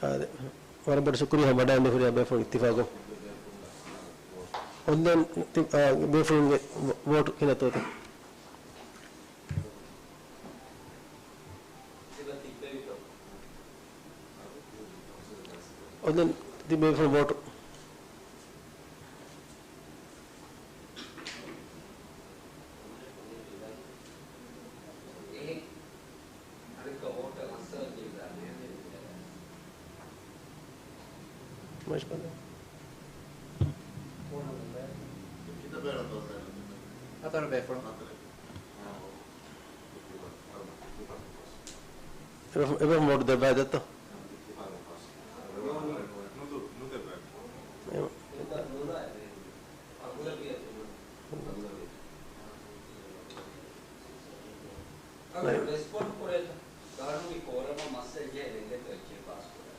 އާދެ، ވަރަށް ބޮޑަށް ޝުކުރިއްޔާ ހަމަ ވަޑައިގެން ހުރިހާ ބޭފުޅުން އިއްތިފާގު. އޮންލައިން ތި-، އާ، ބޭފުޅުންގެ ވޯ-، ވޯޓު ކިހިނެއްތޯ ތި؟ އޮންލައިން ތި ބޭފުޅުން ވޯޓު. މައިސް ބަލަ. ހަތަރު ބޭފުޅުން. އެބަ، އެބަ ވޯޓު ދެއްވާ ދެއްތޯ؟ އެ، ރެސްޕޮންޑް ކުރޭތަ؟ ދާނުގެ ކޯރަމަށް މައްސަލަ ޖެހޭ ނެގެތޯ އެއްޗެއް ފާސް ކުރާ.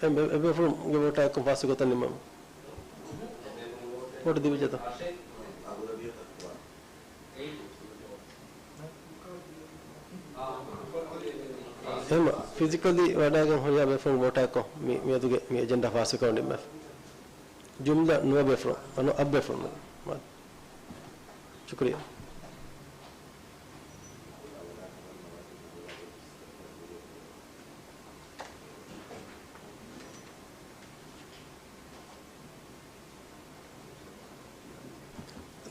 އެ، އެ، އެބޭފުޅުންގެ ވޯޓާ އެއްކޮށް ފާސް ގޮތަށް ނިންމަމު. ވޯޓު ދިވިއްޖެތަ؟ އެހެން ފިޒިކަލީ ވަޑައިގެން ހުރިހާ ބޭފުޅުން ވޯޓާ އެއްކޮށް މި، މިއަދުގެ މި އެޖެންޑާ ފާސްވެ ކަމަށް ނިންމެފަ. ޖުމްލަ ނުވަ ބޭފުޅުން، އަނު އަށް ބޭފުޅުން. ޝުކުރިއްޔާ.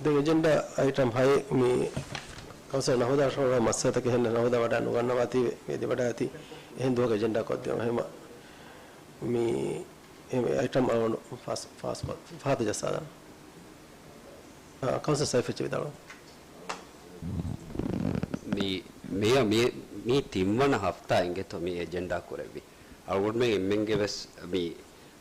ދެން އެޖެންޑާ އައިޓަމް ހައެއް މި ކައުންސިލް ނަހުދާ ހުރިހާ މައްސަލަތަކެއް ހެންނަ ނަހުދާ ވަޑާ ނުގަންނަވާތީވެ މި އަދި ވަޑާއަތީ އެހެން ދުވަހަކަށް އެޖެންޑާ ކޮށްދެވުން. އެހެންވީމަ މި އެ އައިޓަމް އަޅުގަނޑު ފާސް، ފާސް ކޮށް، ފަހަތަށް ޖައްސާލާނަން. އާ، ކައުންސިލް ސައިފް އެއްޗެއް ވިދާޅުވާ. މި، މި، މި، މީ ތިންވަނަ ހަފްތާ އިނގޭތޯ މި އެޖެންޑާ ކުރެއްވި. އަޅުގަނޑުމެން އެންމެންގެ ވެސް މި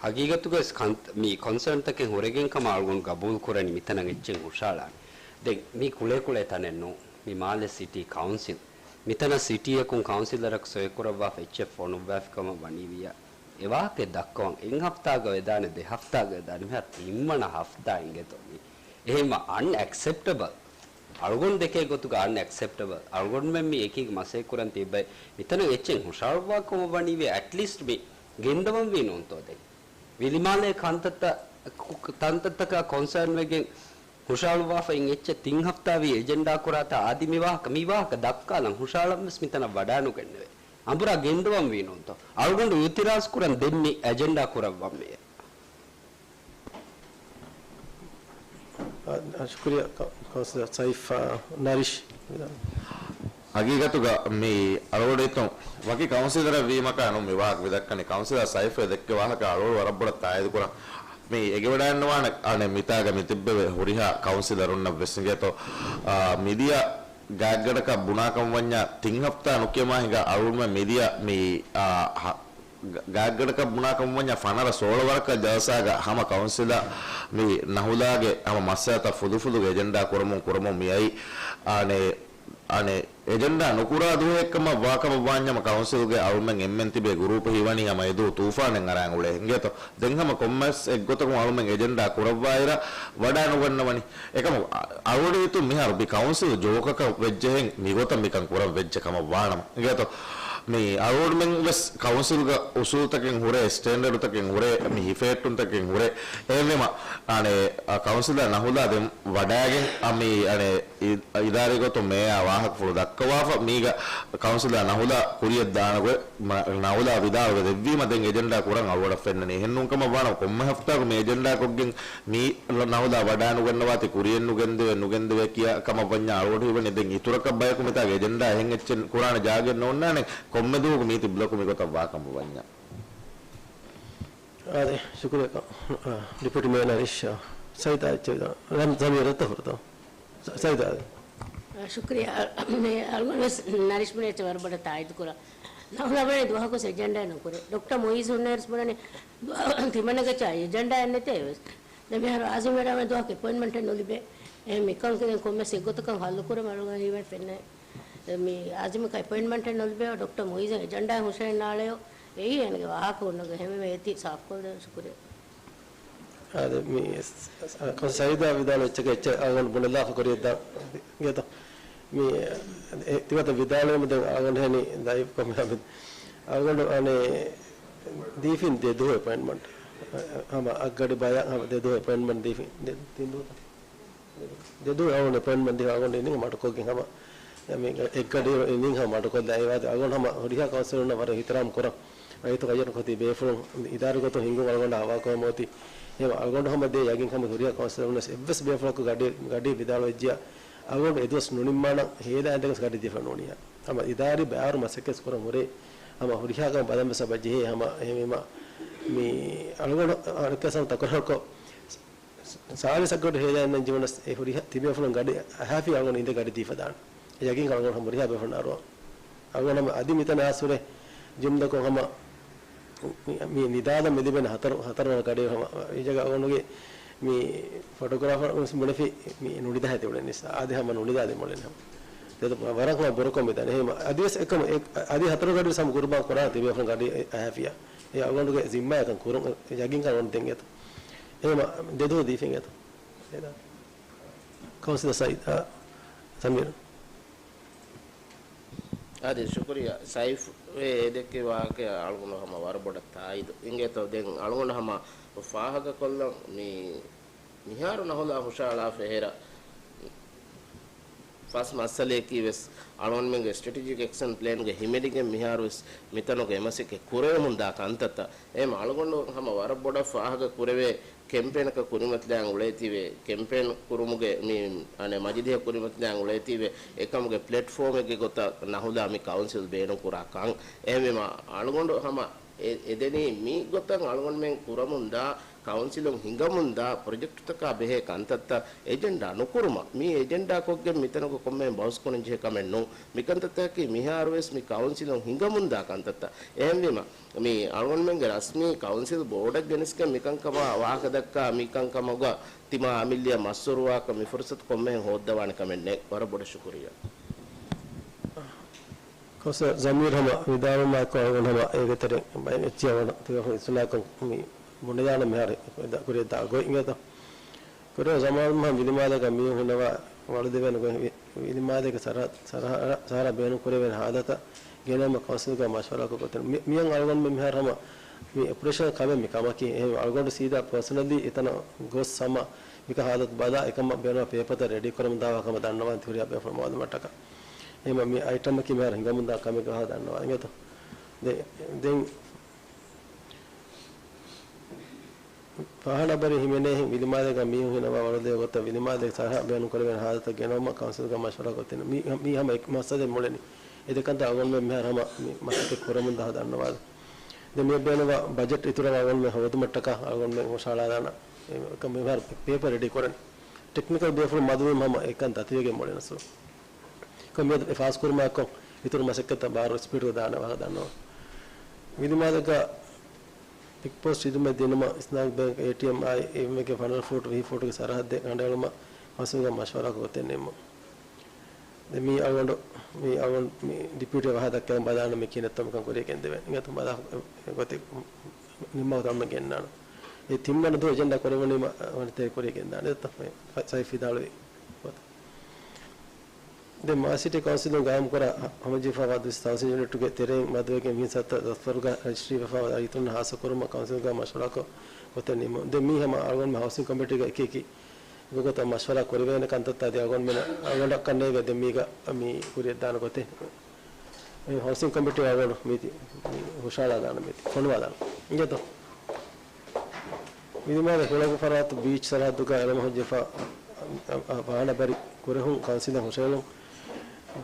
ހަގީގަތުގައި ކަން-، މި ކޮންސަރންތަކެއް ހުރެގެން ކަމަށް އަޅުގަނޑު ގަބޫލު ކުރަނީ މިތަނަށް އެއްޗެއް ހުށަހަޅާނެ. ދެން މީ ކުޅޭ ކުޅޭ ތަނެއް ނޫން. މި މާލެ ސިޓީ ކައުންސިލް. މިތަނަށް ސިޓީއަކުން ކައުންސިލަރަކު ސޮއިކުރައްވާފަ އެއްޗެއް ފޮނުއްވާފި ކަމަށް ވަނީވިއްޔާ. އެ ވާހަކަ ދައްކަވަން އެއް ހަފްތާގަ ވެދާނެ، ދެ ހަފްތާގަ ވެދާނެ، މިހާރު ތިންވަނަ ހަފްތާ އިނގޭތޯ މީ. އެހެންވީމަ އަންއެކްސެޕްޓަބަލް. އަޅުގަނޑު ދެކޭ ގޮތުގަ އަންއެކްސެޕްޓަބަލް. އަޅުގަނޑުމެން މި އެކީގަ މަސައްކަތް ކުރަން ތިއްބައި މިތަނަށް އެއްޗެއް ހުށަހަޅުއްވާ ކަމަށް ވަނީވި އެޓްލީސްޓް މި ގެންދަވަންވީ ނޫންތޯ ދެން. ވިލިމާލޭ ކަންތައްތައް، ކު-، ތަންތައްތަކާ ކޮންސާން ވެގެން ހުށަހަޅުއްވާފައި އެއްޗެއް ތިން ހަފްތާވީ އެޖެންޑާ ކުރާތާ އަދި މި ވާހަކަ، މި ވާހަކަ ދައްކާލަން ހުށަހަޅަން ވެސް މިތަނަށް ވަޑާނުގެންނެވެ. އަނބުރާ ގެންދަވަންވީ ނޫންތޯ. އަޅުގަނޑު އިއުތިރާޒް ކުރަން ދެން މި އެޖެންޑާ ކުރައްވަން މިއޭ. އާ، ޝުކުރިއްޔާ ކަ-، ކައުންސިލަރ ސައިފް، އާ، ނަރިޝް. ހަގީގަތުގަ މި އަޅުގަޑު ހިތުން ވަކި ކައުންސިލަރެއް ވީމަކާ ނޫން މި ވާހަކަ ވިދައްކަނީ. ކައުންސިލަރ ސައިފް ދެއްކި ވާހަކަ އަޅުގަޑު ވަރަށް ބޮޑަށް ތާއީދު ކުރަން. މި އެނގިވަޑައިގަންނަވާނެ އަނެއް މިތާގަ މި ތިއްބެވި ހުރިހާ ކައުންސިލަރުންނަށް ވެސް އިނގޭތޯ، އާ، މިދިޔަ ގާތްގަނޑަކަށް ބުނާކަމަށް ވަންޏާ ތިން ހަފްތާ ނުކިޔަމާ ހިނގާ އަޅުގަނޑުމެން މިދިޔަ މި، އާ، ހަ-، ގ-، ގާތްގަނޑަކަށް ބުނާކަމަށް ވަންޏާ ފަނަރަ ސޯޅަ ވަރަކަށް ޖަލްސާގަ ހަމަ ކައުންސިލަށް މި ނަހުލާގެ ހަމަ މައްސަލަތައް ފުދުފުދުގެ އެޖެންޑާ ކުރަމުން ކުރަމުން މިއައީ. އަނެއް، އަނެއް އެޖެންޑާ ނުކުރާ ދުވަހެއްކަމަށް ވާކަމަށް ވާންޏަމަ ކައުންސިލްގެ އަޅުމެން އެންމެން ތިބޭ ގުރޫޕެއް ހީވަނީ ހަމަ އެދުވަހު ތޫފާނެއް އަރާން އުޅޭ އިނގޭތޯ. ދެން ހަމަ ކޮންމެސް އެއްގޮތަކުން އަޅުމެން އެޖެންޑާ ކުރައްވާއިރަށް ވަޑާނުގަންނަވަނީ. އެކަމަކު އަ-، އަޅުގަޑު ހިތުން މިހާރު މި ކައުންސިލް ޖޯކަކަށް ވެއްޖެހެން މިގޮތަށް މިކަން ކުރަން ވެއްޖެ ކަމަށް ވާނަމަ އިނގޭތޯ. މި އަޅުގަޑުމެން ވެސް ކައުންސިލްގަ އުސޫލުތަކެއް ހުރޭ، ސްޓޭންޑަޑުތަކެއް ހުރޭ، މި ހިފޭއްޓުންތަކެއް ހުރޭ. އެހެންވީމަ، އަނެއް، އަ، ކައުންސިލަރ ނަހުލާ ދެން ވަޑާގެން، އަ، މި، އަނެއް، އި-، އިދާރީ ގޮތުން މޭޔާ ވާހަކަފުޅު ދައްކަވާފަ، މީގަ ކައުންސިލަރ ނަހުލާ ކުރިޔަށް ދާނެ ގޮތް، މަ-، ނަހުލާ ވިދާޅުވެ ދެއްވީމަ، ދެން އެޖެންޑާ ކުރަން އަޅުގަޑަށް ފެންނަނީ. އެހެންނޫން ކަމަށް ވާނަމަ، ކޮންމެ ހަފްތާއަކު މި އެޖެންޑާ ކޮށްގެން މީ ނަހުލާ ވަޑާނުގަންނަވާތީ ކުރިޔަށް ނުގެންދެވޭ، ނުގެންދެވޭ ކިޔާ ކަމަށް ވަންޏާ އަޅުގަޑު ހީވަނީ ދެން އިތުރަކަށް ބަޔަކު މިތާގެ އެޖެންޑާ އެހެން އެއްޗެއް ކުރާނެ ޖާގައެއް ނޯންނާނެ، ކޮންމެ ދުވަހަކު މީތި ބްލޮކު މިގޮތަށް ވާ ކަމަށް ވަންޏާ. އާދެ، ޝުކުރިއްޔާ، އާ، ޑެޕިއުޓީ މޭޔަރ ނަރިޝް، އާ، ސައިދާ އެއްޗެއް ވިދާ-، ރަމް-، ޒަމީރަށް ތަފުރުތޯ؟ ސަ-، ސައިދާ. އާ، ޝުކުރިއްޔާ، އާ، މޭ އަޅުގަނޑު ވެސް ނަރިޝް ބުނި އެއްޗެއް ވަރަށް ބޮޑަށް ތާއީދު ކުރަން. ނަހުލާ ވަނީ ދުވަހަކުވެސް އެޖެންޑާއެއް ނުކުރޭ. ޑޮކްޓަރ މުއިޒް ހުންނަ ވެސް ބުނަނީ ދުވަހަކު ތިމަންނަގެ އެއްޗެއް އެޖެންޑާއެއް ނެތޭ ވެސް. ދެން މިހާރު އާޒިމް މެޑަމަށް ދުވަހަކު އެޕޮއިންޓްމަންޓެއް ނުލިބޭ. އެހެން މިކަން ކިޔަން ކޮންމެސް އެއްގޮތަކަށް ހައްލު ކުރަމުން އަޅުގަނޑަށް ހީވަނީ ފެންނަނީ. މި އާޒިމަކަށް އެޕޮއިންޓްމަންޓެއް ނުލިބޭ، ޑޮކްޓަރ މުއިޒަށް އެޖެންޑާއެއް ހުށަހެޅި ނާޅެޔޯ. އެއީ އޭނަގެ ވާހަކަ ހުންނަގަ ހެމެމެ އޭތި ސާފްކޮށްދޭން ޝުކުރިއްޔާ. އާދެ، މި ސ-، ސ-، ކޮން ސައިދާ ވިދާޅު އެއްޗަކަށް އެއްޗެއް އަޅުގަނޑު ބުނެލާފަ ކުރިޔަށް ދާ ގޭތޯ. މި އެ ތިމަތަ ވިދާޅުވީމަ ދެން އަޅުގަނޑު ހެނި ދައިފް ކޮމެންޓް އަޅުގަނޑު އަނެއް ދީފިން ދެ ދުވަހު އެޕޮއިންޓްމަންޓް. ހަމަ އަށްގަޑި ބަޔަށް ހަމަ ދެ ދުވަހު އެޕޮއިންޓްމަންޓް ދީފިން ދެ، ތިން ދުވަހު. ދެ ދުވަހު އަޅުގަނޑު އެޕޮއިންޓްމަންޓް ދިހަ އަޅުގަނޑު އިންނިން މަޑުކޮށްގެން ހަމަ މި އެއްގަޑި އިންނިން ހަމަ މަޑުކޮށްލާ އެވާދެ އަޅުގަނޑު ހަމަ ހުރިހާ ކައުންސިލަރުންނަށް ވަރަށް އިޙްތިރާމް ކުރަން. ރައްޔިތު ކައްޔަށް ކޮތީ ބޭފުޅުން އިދާރީ ގޮތުން ހިންގުން އަޅުގަނޑަށް ހަވާކުރަމުން އޮތީ. އެހެން އަޅުގަނޑު ހަމަ ދޭ ޔަގީން ހަމަ ހުރިހާ ކައުންސިލަރުންނަށް އެއްވެސް ބޭފުޅަކު ގަޑި، ގަޑި ވިދާޅުވެއްޖިޔާ އަޅުގަނޑު އެދުވަސް ނުނިންމާނަން ހޭލާ އިނދެގެސް ގަޑި ދީފަ ނޫނިޔާ. ހަމަ އިދާރީ ބައިވަރު މަސައްކަތް ކުރަން ހުރޭ. ހަމަ ހުރިހާ ކަމަށް ބަލަން ވެސް އެބަ ޖެހޭ. ހަމަ އެހެންވީމަ މި އަޅުގަނޑު އަނެއްކާސް ތަކުރާރުކޮށް، ސާޅީސް އަށްގަޑު ހޭލައިންނަން ޖެހުނަސް އެ ހުރިހާ ތިބޭފުޅުން ގަޑި އަހާފި އަޅުގަނޑު އިނދެ ގަޑި ދީފަ ދާނެ. އެ ޔަގީން އަޅުގަނޑު ހަމަ ހުރިހާ ބޭފުޅުން އަރުވާން. އަޅުގަނޑު ހަމަ އަދި މިތަނަށް އައިސް ހުރެ ޖުމްލަކޮށް ހަމަ މި، މި ނިދާލަށް މި ލިބެން ހަތަރު، ހަތަރު ވަނަ ގަޑި ހަމަ އިޖަގަ އަޅުގަނޑުގެ މި ފޮޓޯގްރާފަރު ވެސް ބުނެފި މި ނުނިދާ ހެތި އުޅެނީސް. އާދެ ހަމަ ނުނިދާ ދެ މޮޅެން ހަމަ. ދެ ވަރަށް ހަމަ ބުރަކޮށް މިދާނެ. އެހެން އަދިވެސް އެކަމަ އެ، އަދި ހަތަރު ގަޑި ހަމަ ގުރުބާން ކުރާ ތިބޭފުޅުން ގަޑި އެ، އަހާފިޔާ. އެ އަޅުގަނޑުގެ ޒިންމާއަކަށް ކުރުން ޔަގީންކަން އޮން ދެން އެތަ. އެހެން ދެދުވަހު ދީފިން އެތަ. ކައުންސިލަރ ސައިދް، އާ، ސަމީރު. އާދެ، ޝުކުރިއްޔާ. ސައިފް އެ ދެއްކި ވާހަކަ އަޅުގަނޑު ހަމަ ވަރަށް ބޮޑަށް ތާއީދު އިނގޭތޯ. ދެން އަޅުގަނޑު ހަމަ ފާހަގަކޮށްލަން މި މިހާރު ނަހުލާ ހުށައަޅާ ފެހެރަ ފަސް މައްސަލަޔަކީ ވެސް އަޅުގަނޑުމެންގެ ސްޓްރެޓެޖިކް އެކްޝަން ޕްލޭންގެ ހިމެނިގެން މިހާރު ވެސް މިތަނުގެ މަސައްކަތް ކުރެވެމުންދާ ކަންތައްތައް. އެހެން އަޅުގަނޑު ހަމަ ވަރަށް ބޮޑަށް ފާހަގަ ކުރެވޭ ކެމްޕޭނަކަށް ކުރިމަތިލާން އުޅޭތީވެ، ކެމްޕޭން ކުރުމުގެ މި އަނެއް މަޖިލީހަށް ކުރިމަތިލާން އުޅޭތީވެ، އެކަމުގެ ޕްލެޓްފޯމެއްގެ ގޮތަށް ނަހުލާ މި ކައުންސިލް ބޭނުންކުރާ ކަން. އެހެންވީމަ އަޅުގަނޑު ހަމަ އެ، އެދެނީ މި ގޮތަށް އަޅުގަނޑުމެން ކުރަމުންދާ، ކައުންސިލުން ހިނގަމުންދާ ޕްރޮޖެކްޓްތަކާ ބެހޭ ކަންތައްތައް އެޖެންޑާ ނުކުރުމަށް. މި އެޖެންޑާ ކޮށްގެން މިތަނަކު ކޮންމެހެން ބަހުސް ކުރަން ޖެހޭ ކަމެއް ނޫން. މިކަންތައްތަކަކީ މިހާރުވެސް މި ކައުންސިލުން ހިނގަމުންދާ ކަންތައްތައް. އެހެންވީމަ، މި އަޅުގަނޑުމެންގެ ރަސްމީ ކައުންސިލް ބޯޑަށް ގެނެސްގެން މިކަންކަމާ ވާހަކަދައްކާ، މިކަންކަމުގަ ތިމާ އަމިއްލައަށް މައްސަރުވާކަށް މި ފުރުސަތު ކޮންމެހެން ހޯއްދަވާނެ ކަމެއް ނެތް. ވަރަށް ބޮޑަށް ޝުކުރިއްޔާ. ކޮންސަލް ޒަމީރު ހަމަ ވިދާޅުވުމާއެކު އަޅުގަނޑު ހަމަ އޭގެ ތެރެއިން ބައެއް އެއްޗެއް ވަނަ ތިބޭފުޅުން އިސްލާހްކޮށް މި ބުނެދާނެ މިހާރު ކުރިއަށްދާ ގޮތް އިނގޭތޯ. ކުރިއަށް ޒަމާންމަހަށް ވިލިމާލޭގަ މީހުން ހިންނަވާ ވަޅުދެވޭނެ ގޮތް ވި-، ވިލިމާލޭގެ ސަރަހަ-، ސަރަހަ-، ސަހަރާ ބޭނުން ކުރެވޭނެ ހާލަތަށް ގެނައުމަށް ކައުންސިލްގަ މަޝްވަރާކޮށް ގޮތެއް ނޫން. މި-، މިއަށް އަޅުގަނޑުމެން މިހާރު ހަމަ މި އޮޕަރޭޝަނަލް ކަމެއް މި ކަމަކީ. އެހެން އަޅުގަނޑު ސީދާ ޕާސަނަލީ އެތަނަށް ގޮސް ހަމަ މިކަ ހާލަތު ބަލާ އެކަމަށް ބޭނުން ޕޭޕަރތައް ރެޑީ ކުރަމުން ދާ ކަމަށް ދަންނަވާން ތި ހުރިހާ ބޭފުޅުން މައުލޫމާތަކަށް. އެހެން މި އައިޓަމަކީ މިހާރު ހިނގަމުންދާ ކަމެއް ހަމަ ދަންނަވާ އިނގޭތޯ. ދެ-، ދެން ފާހަނަ ބަރި ހިމެނޭހެން ވިލިމާލޭގަ މީހުން ހިންނަވާ ވަޅުދޭ ގޮތަށް ވިލިމާލޭގެ ސަރަހަ ބޭނުން ކުރެވޭނެ ހާލަތަށް ގެނައުމަށް ކައުންސިލްގަ މަޝްވަރާ ކޮށްދޭނެ. މީ، މީ ހަމަ އެކް މައްސަލައެއް މުޅެނީ. އެ ދެކަންތައް އަޅުގަނޑުމެން މިހާރު ހަމަ މި މަސައްކަތް ކުރަމުން ދާ ހަމަ ދަންނަވާލަ. ދެން މިއަށް ބޭނުންވާ ބަޖެޓް އިތުރަށް އަޅުގަނޑުމެން ހޯދުމަށްޓަކާ އަޅުގަނޑުމެން ހުށަހަޅާލާނަން. އެ، މިހާރު ޕޭޕަރ ރެޑީ ކުރަނީ. ޓެކްނިކަލް ބޭފުޅުން މަދުވީމަ ހަމަ އެކަން ދަތިވެގެން މުޅިނަސް. ކޮންމެ ފާސްކުރުމާއެކު އިތުރު މަސައްކަތްތައް ބާރު ސްޕީޑު ދާނެ ވާހަކަ ދަންނަވަން. ވިލިމާލޭގަ ޕިކް ޕޯސްޓް ހިދުމަތް ދިނުމަށް އިސްލާމިކް ބޭންކް އޭޓީއެމް އާއި އެމްއެގެ ފަނަރަ ފޫޓް ވިހި ފޫޓުގެ ސަރަހައްދެއް ގަނޑެއް އެޅުމަށް ކައުންސިލްގަ މަޝްވަރާކޮށް ގޮތެއް ނިންމުން. ދެން މީ އަޅުގަނޑު، މީ އަޅުގަނޑު މި ޑިޕިއުޓީ ވާހަކަ ދައްކައި ބަލާނަން މި ކިހިނެއްތޯ މިކަން ކުރިއަށް ގެންދެވޭނެ. އިނގޭތޯ ބަލާ ގޮތެއް ނިންމާ ގޮތަށް ގެންނާނަން. އެ ތިންވަނަ ދުވަހު އެޖެންޑާ ކުރެވުނީމަ ވަނަ ތެރެ ކުރިއަށް ގެންދާނެ. ސައިފް ވިދާޅުވި ގޮތަށް. ދެން މާލެ ސިޓީ ކައުންސިލުން ގާއިމްކުރާ ހަމަޖެހިފައިވާ ދުވަސް ހައުސިން ޔުނިޓުގެ ތެރެއިން މަދުވެގެން މިހިން ސަތަ ދަފްތަރުގަ ރަޖިސްޓްރީވެފައިވާ ރައްޔިތުންނަށް ހާއްސަކުރުމަށް ކައުންސިލްގަ މަޝްވަރާކޮށް ގޮތެއް ނިންމުން. ދެން މީ ހަމަ އަޅުގަނޑުމެން ހައުސިން ކޮމިޓީގަ އެކި އެކި ގޮތަށް މަޝްވަރާ ކުރެވޭނެ ކަންތައްތައް އަދި އަޅުގަނޑުމެން އަޅުގަނޑަކަށް ނޭނގެ ދެން މީގަ މި ކުރިއަށްދާނެ ގޮތެއް. މި ހައުސިން ކޮމިޓީ އަޅުގަނޑު މީތި ހުށަހަޅާލާނަން މީތި ފޮނުވާލާނަން. އިނގޭތޯ؟ ވިލިމާލެ ހުޅަނގު ފަރާތު ބީޗް ސަރަހައްދުގަ އެޅުމަށް ހުއްޖެފަ ފާހަނަ ބަރި ކުރެހުން ކައުންސިލަށް ހުށައެޅުން.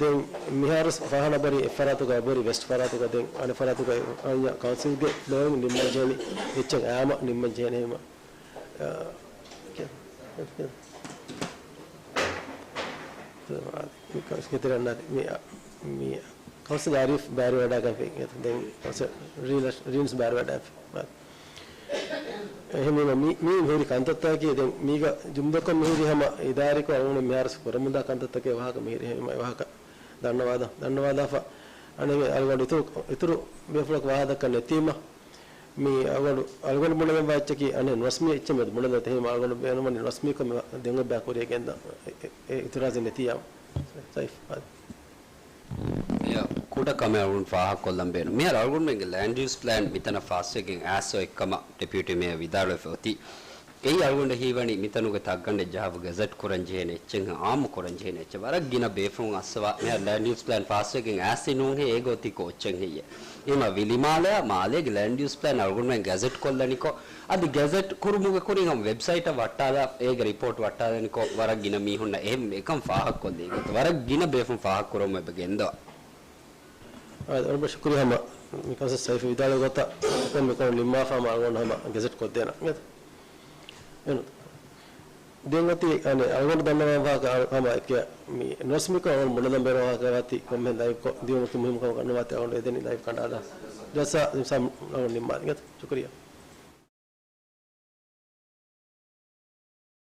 ދެން މިހާރު ފާހަނަ ބަރި އެއް ފަރާތުގަ އެބަހުރި ވެސްޓް ފަރާތުގަ ދެން އަނެއް ފަރާތުގަ އަންޏާ ކައުންސިލްގެ ފްލޯއިން ނިންމަން ޖެހެނީ އެއްޗެއް އާމަ ނިންމަން ޖެހެނީމަ. ކައުންސިލް އަރީފް ބާރުވެވަޑައިގަންފި. ދެން ކައުންސިލް ރީންސް ބާރުވެވަޑައިފި. އެހެންވީމަ މި، މި ހުރި ކަންތައްތަކަކީ ދެން މީގަ ޖުމްލަކޮށް މިހުރި ހަމަ އިދާރީކޮށް އަޅުގަނޑު މިހާރު ކުރަމުންދާ ކަންތައްތަކެއް ވާހަކަ މިހިރި ހެމަ ވާހަކަ ދަންނަވާދާ، ދަންނަވާދާފަ އަނެއް އަޅުގަނޑު އިތުރު، އިތުރު ބޭފުޅަކު ވާހަކަ ދައްކަން ނެތީމަ މި އަޅުގަނޑު، އަޅުގަނޑު ބުނެލަން ވާ އެއްޗަކީ އަނެއް ނުރަސްމީ އެއްޗެއް މެދު ބުނެލަން ތެހީމަ އަޅުގަނޑު ބޭނުމަނީ ނުރަސްމީކޮށް ދެން އެއްބަ ކުރިޔަށް ގެންދާ އެ، އެ، އެ އިތުރާޒެއް ނެތިޔާ. ސައިފް. މިއަށް ކުޑަ ކަމެއް އަޅުގަނޑު ފާހަގަކޮށްލަން ބޭނުން. މިހާރު އަޅުގަނޑުމެންގެ ލޭންޑް ޔޫސް ޕްލޭން މިތަނަށް ފާސްވެގެން އައިސް އޮތް ކަމަށް ޑެޕިއުޓީ މޭޔަރ ވިދާޅުވެފަ އޮތީ. އެއީ އަޅުގަނޑަށް ހީވަނީ މިތަނުގެ ތައްގަނޑެއް ޖަހާފަ ގެޒެޓް ކުރަން ޖެހޭނެ އެއްޗެއް، އާއްމު ކުރަން ޖެހޭނެ އެއްޗެއް. ވަރަށް ގިނަ ބޭފުޅުން އައްސަވާ މިހާރު ލޭންޑް ޔޫސް ޕްލޭން ފާސް ވެގެން އައިސް ނޫންހޭ، އޭގެ އޮތީ ކޯއްޗެއް ހެއްޔޭ؟ އެހެންވީމަ ވިލިމާލެއާ މާލޭގެ ލޭންޑް ޔޫސް ޕްލޭން އަޅުގަނޑުމެން ގެޒެޓް ކޮށްލަނިކޮށް، އަދި ގެޒެޓް ކުރުމުގެ ކުރިން ހަމަ ވެބްސައިޓަށް ވައްޓާލާ، އޭގެ ރިޕޯޓް ވައްޓާލަނިކޮށް، ވަރަށް ގިނަ މީހުންނަށް އެހެން އެކަން ފާހަގަކޮށްލީ. ވަރަށް ގިނަ ބޭފުޅުން ފާހަގަކުރަމުން އެބަ ގެންދަވާ. އާދެ، ވަރަށް ޝުކުރިއްޔާ ހަމަ މިކަން ސައިފް ވިދާޅުވި ގޮތަށް މިކަން ނިންމާފަ ހަމަ އަޅުގަނޑު ހަމަ ގެޒެޓް ކޮށްދޭނަން. އެން. ދެން އޮތީ އަނެއް އަޅުގަނޑު ދަންނަވާފަ ހަމަ އެކެ މި ނޮސްމިކޮށް އަޅުގަނޑު ބުނެލަން ބޭނުންވާ ކަމަކީ ކޮންމެހެން ލައިވް ކޮށް ދިޔުމަކީ މުހިންމު ކަމަކަށް ނުވާތީ އަޅުގަނޑު އެދެނީ ލައިވް ކަނޑާލާ. ޖަލްސާ ޖަލްސާ އަޅުގަނޑު ނިންމާލި. ޝުކުރިއްޔާ.